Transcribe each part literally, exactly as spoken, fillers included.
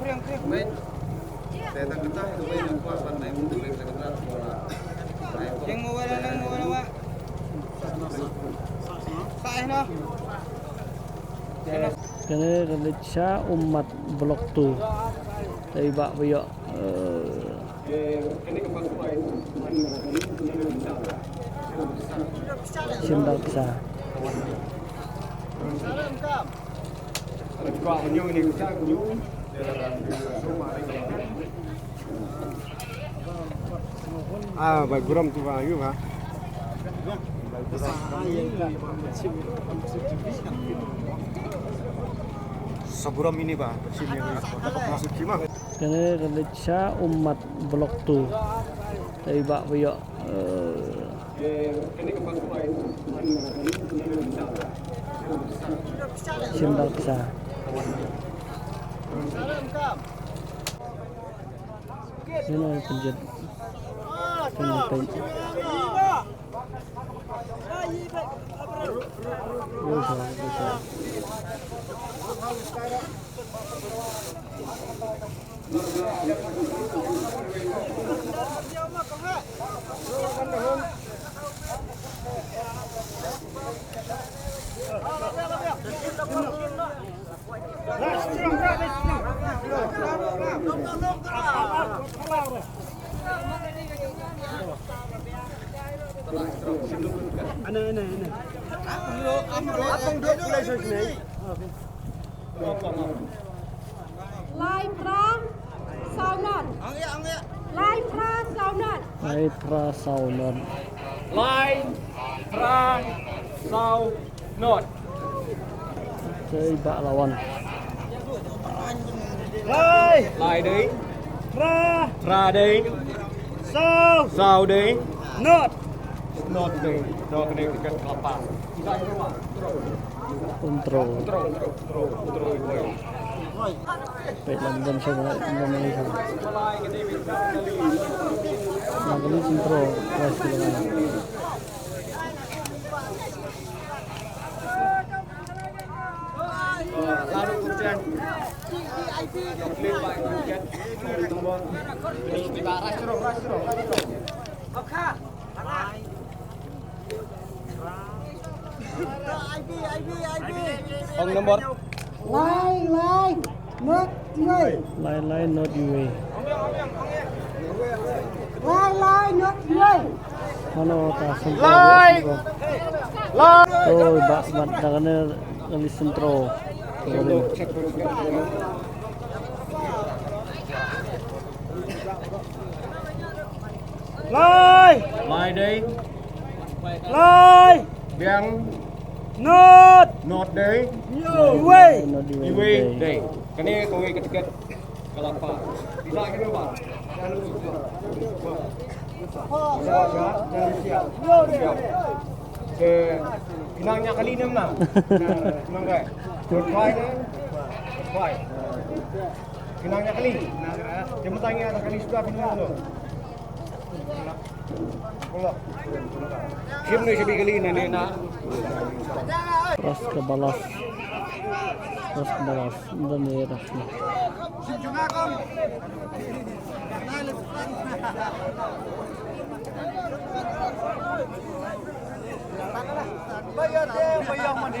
Ring mo wala, ring mo wala, wa. Sa eh noh. Kane ka leit sha ummat Block two. Dei ba ba ïoh, eh, shim dar pisa. Ah, bai burom tu ba yu ba. Sa burom ini ba. Sini ba. Kane ka leit sha ummat Block two. Dei ba ba ïoh, eh, shim dar pisa. Ïa, pynjot. Pynjot. Lai phra saw nod. Lai phra saw Lai phra saw not. Lai phra saw not. Te i Bah la wan. Lai. Lai dei. Phra. Phra dei. Saw. Saw dei. Not. Not dei. Dei kane ka kelapa. Control. Control, control, control, control. Peit lam don sha bangeit, don sha bangeit. Lam don control, wise ki lam. Ong nombor. Lai, lai, not iwei. Lai, lai, not iwei. Lai, lai, not iwei. Mano ka sentro? Lai. Lai. Oh, ba, ba, da kane ka li sentro. Lai. Lai dei. Lai. Biang. Not. Not dei. Iwei. Iwei dei. Kane kawei ka tiket. Kelapa. Bisa kene ba. Ke inang nya kali nem na. Nang kai. Kai. Kai. Kinang nya kali. Dia mentang nya kali sudah pinang tu. Kim ni sebi kali ni ni na. Ras ke balas. Ras ke balas. Nda ni ras ni. Bayar dia, bayar mana?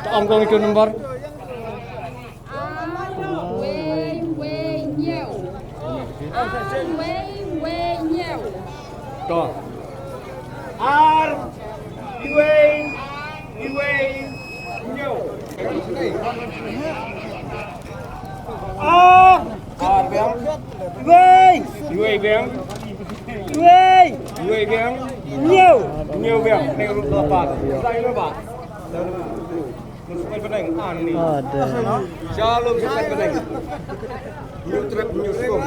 Ong kong itu nombor. Ar wei wei hynñiew. Ar wei wei hynñiew. To. Ar wei wei hynñiew. Ar. Ar biang. Wei. Wei biang. Wei. Wei biang. Hynñiew. Hynñiew biang. Ning ruh dapat. Sa ilo ba. Shalom, shalom. New trip, new song.